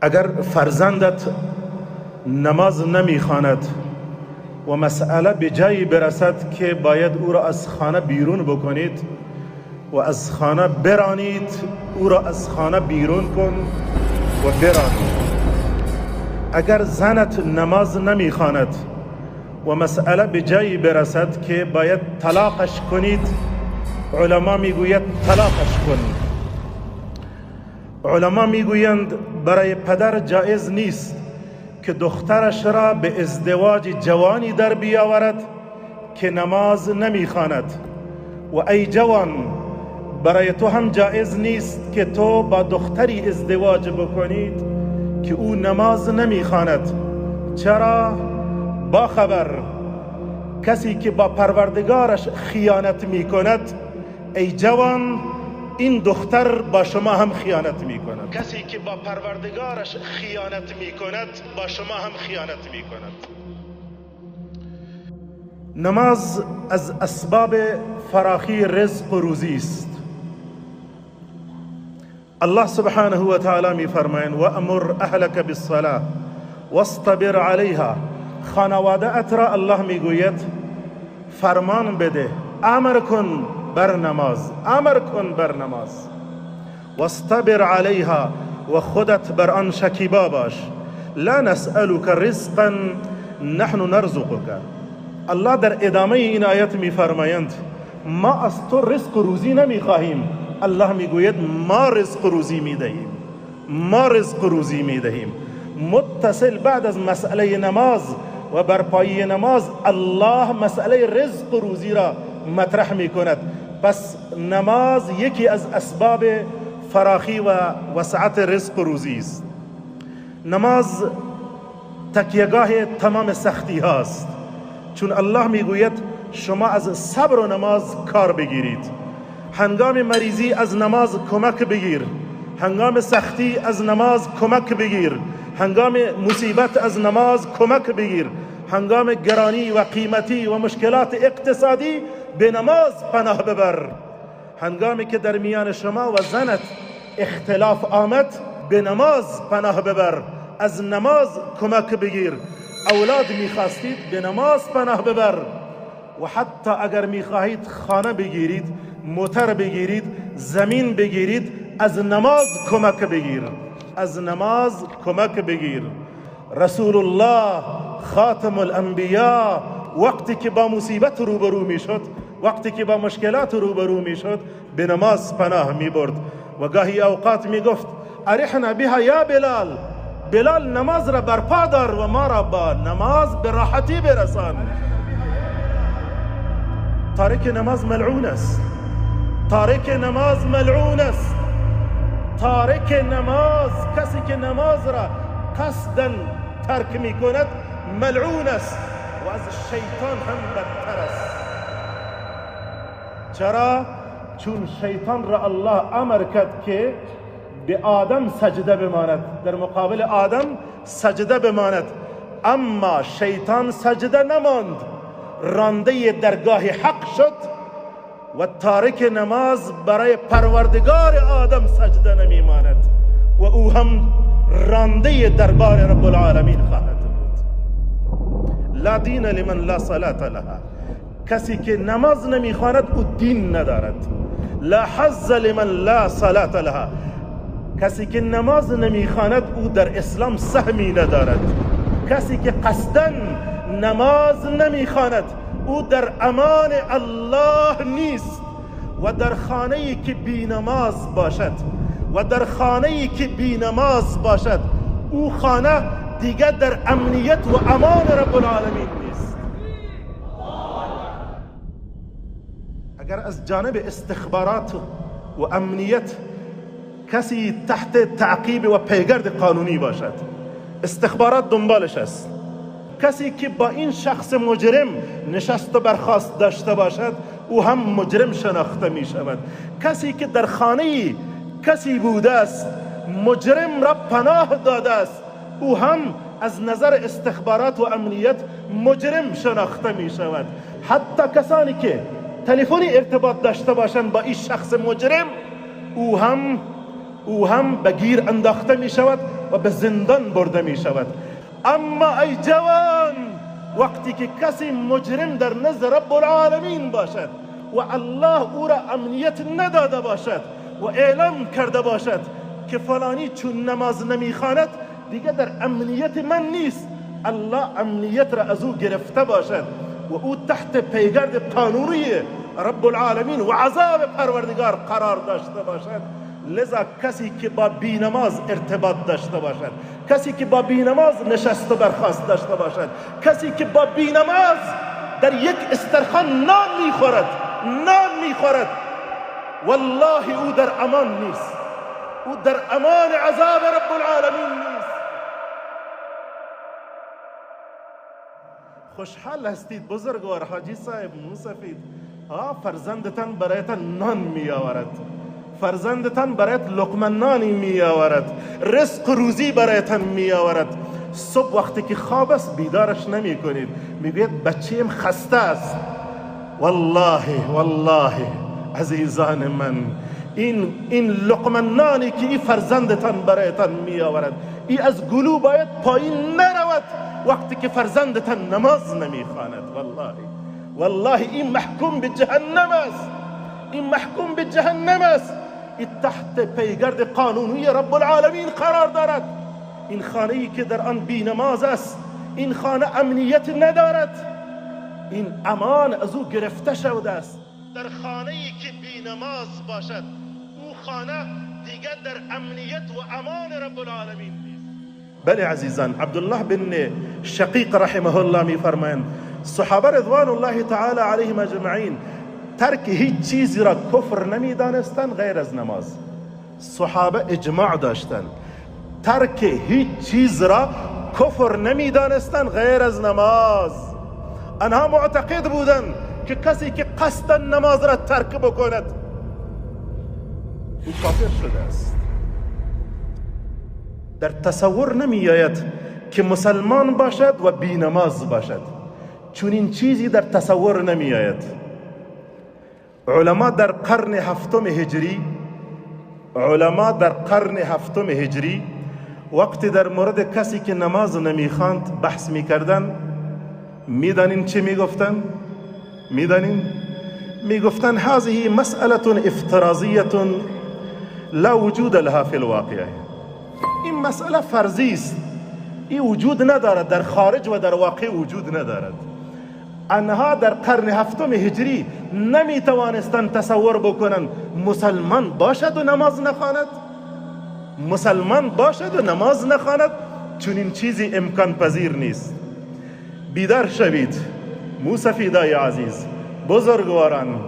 اگر فرزندت نماز نمیخواند و مسئله به جایی برسد که باید او را از خانه بیرون بکنید و از خانه برانید، او را از خانه بیرون کن و برانید. اگر زنت نماز نمیخواند و مسئله به جایی برسد که باید طلاقش کنید، علما میگوید طلاقش کن. علما میگویند برای پدر جایز نیست که دخترش را به ازدواج جوانی در بیاورد که نماز نمیخواند، و ای جوان برای تو هم جایز نیست که تو با دختری ازدواج بکنید که او نماز نمیخواند. چرا؟ با خبر کسی که با پروردگارش خیانت میکند، ای جوان این دختر با شما هم خیانت میکند. کسی که با پروردگارش خیانت میکند با شما هم خیانت میکند. نماز از اسباب فراخی رزق و روزی است. الله سبحانه و تعالی میفرمایند و امر اهلک بالصلاة واصطبر علیها. خانواده ات را الله میگوید فرمان بده، امر کن بر نماز، امر کن بر نماز. واصطبر علیها، و خودت بر آن شکیبا باش. لا نسألك رزقا نحن نرزقك. الله در ادامه این آیت میفرمایند ما از تو رزق و روزی نمیخواهیم. الله میگوید ما رزق و روزی میدهیم، ما رزق و روزی میدهیم. متصل بعد از مسئله نماز و برپایی نماز الله مسئله رزق و روزی را مطرح میکند. پس نماز یکی از اسباب فراخی و وسعت رزق و روزی است. نماز تکیهگاه تمام سختی هاست، چون الله میگوید شما از صبر و نماز کار بگیرید. هنگام مریضی از نماز کمک بگیر، هنگام سختی از نماز کمک بگیر، هنگام مصیبت از نماز کمک بگیر، هنگام گرانی و قیمتی و مشکلات اقتصادی به نماز پناه ببر. هنگامی که در میان شما و زنت اختلاف آمد به نماز پناه ببر، از نماز کمک بگیر. اولاد میخواستید به نماز پناه ببر. و حتی اگر میخواهید خانه بگیرید، موتر بگیرید، زمین بگیرید، از نماز کمک بگیر، از نماز کمک بگیر. رسول الله خاتم الانبیاء وقتی که با مصیبت روبرو میشد، وقتی که با مشکلات روبرو میشد، به نماز پناه میبرد و گاهی اوقات میگفت ارحنا بها یا بلال، بلال نماز را برپا دار و ما را با نماز به راحتی برسان. تارک نماز ملعون است، تارک نماز ملعون است. تارک نماز، کسی که نماز را قصدا ترک میکند ملعون است و از شیطان هم بدتر است. چرا؟ چون شیطان را الله امر کرد که به آدم سجده بماند، در مقابل آدم سجده بماند، اما شیطان سجده نماند، رانده درگاه حق شد و تارک نماز برای پروردگار آدم سجده نمیماند و او هم رانده دربار رب العالمین خواهد بود. لا دین لمن لا صلاة لها. کسی که نماز نمیخواند او دین ندارد. لا حظ لمن لا صلاة لها. کسی که نماز نمیخواند او در اسلام سهمی ندارد. کسی که قصدا نماز نمیخواند او در امان الله نیست. و در خانه‌ای که بی نماز باشد، و در خانه‌ای که بی نماز باشد، او خانه دیگر در امنیت و امان رب العالمین نیست. اگر از جانب استخبارات و امنیت کسی تحت تعقیب و پیگرد قانونی باشد، استخبارات دنبالش است، کسی که با این شخص مجرم نشست و برخاست داشته باشد او هم مجرم شناخته می شود. کسی که در خانه کسی بوده است، مجرم را پناه داده است، او هم از نظر استخبارات و امنیت مجرم شناخته می شود. حتی کسانی که تلفنی ارتباط داشته باشند با این شخص مجرم، او هم به گیر انداخته می شود و به زندان برده می شود. اما ای جوان، وقتی که کسی مجرم در نزد رب العالمین باشد و الله او را امنیت نداده باشد و اعلام کرده باشد که فلانی چون نماز نمیخواند دیگه در امنیت من نیست، الله امنیت را از او گرفته باشد و او تحت پیگرد قانونی رب العالمین و عذاب پروردگار قرار داشته باشد. لذا کسی که با بینماز ارتباط داشته باشد، کسی که با بینماز نشست و برخاست داشته باشد، کسی که با بینماز در یک استرخان نان میخورد، نان میخورد، والله او در امان نیست، او در امان عذاب رب العالمین نیست. خوشحال هستید بزرگوار حاجی صاحب موسفید، فرزندتان برایتان نان می آورد، فرزندتان برایت لقمه نانی می آورد، رزق روزی برایتان می آورد. صبح وقتی که خواب است بیدارش نمی کنید، میگوید بچه‌م خسته است. والله والله عزیزان من، این لقمه نانی که این فرزندتان برایتان می آورد، این از گلو باید پایین نرود وقتی که فرزندتان نماز نمی خواند. والله والله این محکوم به جهنم است، این محکوم به جهنم است، این تحت پیگرد قانونی رب العالمین قرار دارد. این خانه ای که در آن بی نماز است، این خانه امنیت ندارد، این امان از او گرفته شده است. در خانه ای که بی نماز باشد، او خانه دیگر در امنیت و امان رب العالمین نیست. بله عزیزان، عبدالله بن شقیق رحمه الله می فرمایند صحابه رضوان الله تعالی علیهم اجمعین ترک هیچ چیزی را کفر نمی دانستند غیر از نماز. صحابه اجماع داشتند ترک هیچ چیز را کفر نمی دانستند غیر از نماز. آنها معتقد بودند که کسی که قصدا نماز را ترک بکند او کافر شده است. در تصور نمی آید که مسلمان باشد و بی نماز باشد، چون این چیزی در تصور نمی آید. علما در قرن هفتم هجری، علما در قرن هفتم هجری وقتی در مورد کسی که نماز نمیخواند بحث میکردن، میدانین چی میگفتن؟ میدانین؟ میگفتن هذه مسئله افتراضیه لا وجود لها فی الواقع. این مسئله فرضی است، این وجود ندارد، در خارج و در واقع وجود ندارد. آنها در قرن هفتم هجری نمی توانستند تصور بکنند مسلمان باشد و نماز نخواند، مسلمان باشد و نماز نخواند، چون این چیزی امکان پذیر نیست. بیدار شوید موسفیدای عزیز، بزرگواران،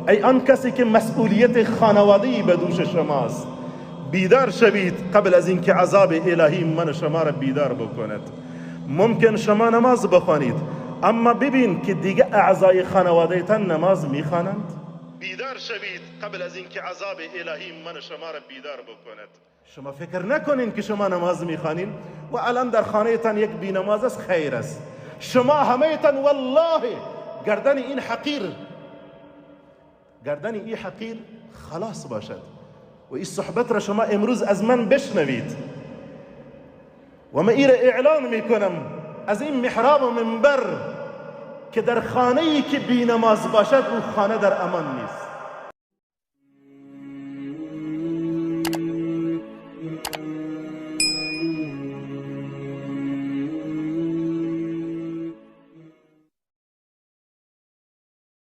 ای آن کسی که مسئولیت خانواده‌ای به دوش شماست، بیدار شوید قبل از اینکه عذاب الهی من و شما را بیدار بکند. ممکن شما نماز بخوانید، اما ببین که دیگه اعضای خانواده‌تان نماز میخوانند. بیدار شوید قبل از اینکه عذاب الهی من و شما را بیدار بکند. شما فکر نکنین که شما نماز میخوانین و الان در خانه‌تان یک بی نماز است، خیر است. شما همه‌تان والله گردن این حقیر، گردن این حقیر خلاص باشد. و این صحبت را شما امروز از من بشنوید و من ایره اعلان میکنم از این محراب و منبر که در خانه ای که بی نماز باشد او خانه در امان نیست.